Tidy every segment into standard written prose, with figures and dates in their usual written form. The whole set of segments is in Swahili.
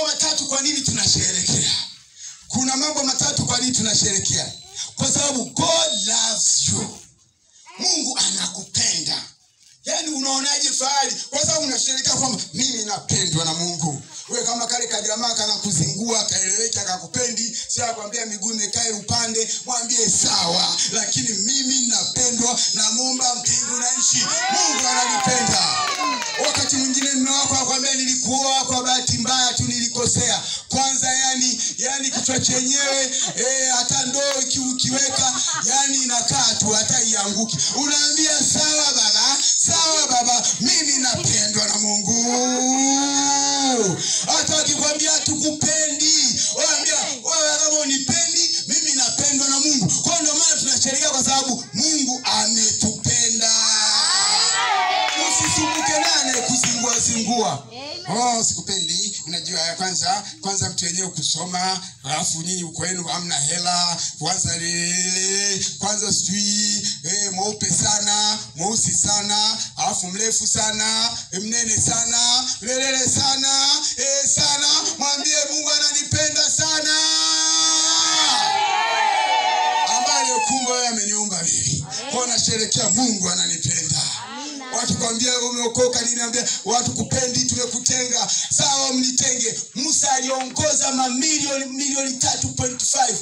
mambo matatu kwa nini tunasherehekea. Kuna mambo matatu kwa nini tunasherehekea. Kwa sababu God loves you. Mungu anakupenda. Yaani unaonaje fahari? Kwa sababu unasherehekea kwamba mimi napendwa na Mungu. Wewe kama kale kajamaa kana kuzingua, kaeleweka, akakupendi, sio akwambia miguu imekae upande, mwambie sawa, lakini mimi napendwa na Muumba mbingu na nchi. Mungu ananipenda. Wakati mwingine mume wako akwambia nilikuoa kwa bahati mbaya tu, nilikosea. Kwanza yani kichwa chenyewe hata ndoo ukiweka yani inakaa tu hata ianguki. Unaambia sawa baba, sawa baba, mimi napendwa na Mungu. Hata akikwambia tukupendi, unaambia wewe kama unipendi, mimi napendwa na Mungu. Kwa ndio maana tunasherehekea, kwa sababu Mungu ametupenda. Usisumbuke nane kuzingua zingua. Oh, sikupendi. Unajua kwanza mtu wenyewe kusoma, alafu nyinyi uko wenu hamna hela, kwanza lele, kwanza sijui mweupe sana, mweusi sana, alafu mrefu sana, mnene sana, lelele sana, sana. Mwambie Mungu ananipenda sana. Ambaye kumbe yeye ameniumba mimi. Kwa nasherehekea Mungu ananipenda. Wakikwambia umeokoka, niniambia watu kupendi, tumekutenga. Sawa, mnitenge. Musa aliongoza mamilioni, milioni 3.5,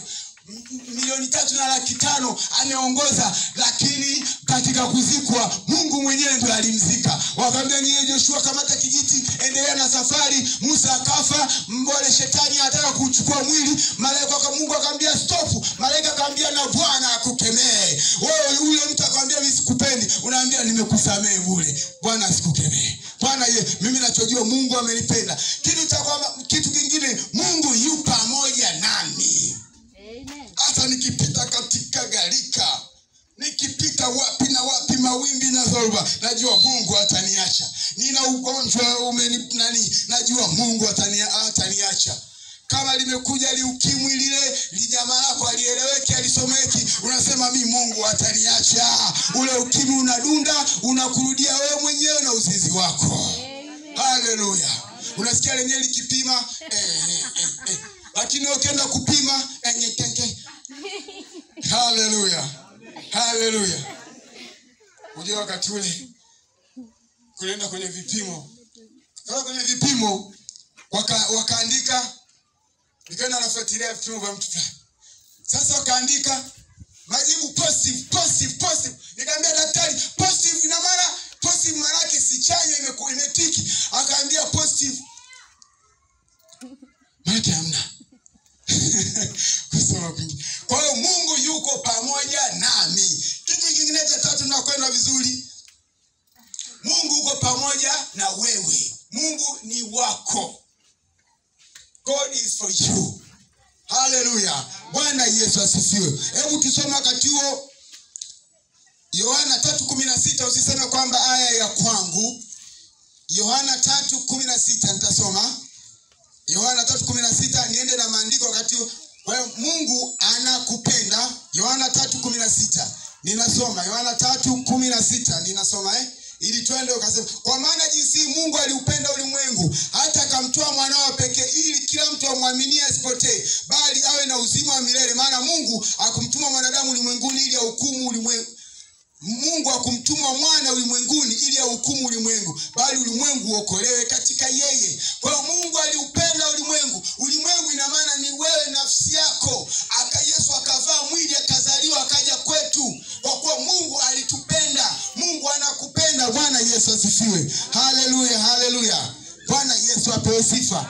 3,500,000 ameongoza, lakini katika kuzikwa Mungu mwenyewe ndiye alimzika. Wakamwambia niye Joshua, kamata kijiti, endelea na safari. Musa akafa, mbole shetani anataka kuchukua mwili. Malaika wa Mungu akamwambia stop. Malaika akamwambia na Bwana akukemee. Wewe yule mtu akamwambia mimi sikupendi, unaambia nimekusamehe bure. Bwana asikukemee. Bwana ye, mimi nachojua Mungu amenipenda. Kitu kingine, Mungu yu pamoja nami. Hata nikipita katika gharika, nikipita wapi na wapi, mawimbi na dhoruba, najua Mungu hataniacha. Nina ugonjwa najua Mungu hataniacha. Kama limekuja liukimwi lile, lijamaa lako alieleweki, alisomeki, unasema mimi Mungu hataniacha. Ule ukimwi unadunda, unakurudia wewe mwenyewe na uzinzi wako. Haleluya. Unasikia lenyewe likipima Lakini ukienda kupima Haleluya. Haleluya. Unajua wakati ule kuenda kwenye vipimo. Sasa kwenye vipimo wakaandika, nikaenda nafuatilia vipimo vya mtu fulani. Sasa wakaandika majibu positive, positive, positive. Nikamwambia daktari, positive ina maana positive maana yake si chanya, imetiki. Akaambia positive maana hamna. Kusoma kwingi. Kwa hiyo Mungu yuko pamoja nami. Kitu kingine cha tatu, tunakwenda vizuri. Mungu yuko pamoja na wewe. Mungu ni wako. God is for you. Hallelujah. Bwana Yesu asifiwe. Hebu tusome wakati huo Yohana 3:16. Usiseme kwamba aya ya kwangu. Yohana 3:16 nitasoma. Yohana 3:16, niende na maandiko wakati huo. Kwa hiyo Mungu anakupenda. Yohana 3:16. Ninasoma Yohana 3:16 ninasoma ili twende ukasema, kwa maana jinsi Mungu aliupenda ulimwengu hata akamtoa mwanawe pekee, ili kila mtu amwaminie asipotee, bali awe na uzima wa milele. Maana Mungu hakumtuma mwanadamu ulimwenguni ili ahukumu ulimwengu. Mungu hakumtuma mwana ulimwenguni ili ahukumu ulimwengu, bali ulimwengu uokolewe katika yeye. Kwa hiyo Mungu aliupenda ulimwengu. Ulimwengu ina maana ni wewe, nafsi yako. Yesu akavaa mwili, akazaliwa, akaja kwetu. Kwa kuwa Mungu alitupenda. Mungu anakupenda. Bwana Yesu asifiwe. Haleluya, haleluya. Bwana Yesu apewe sifa.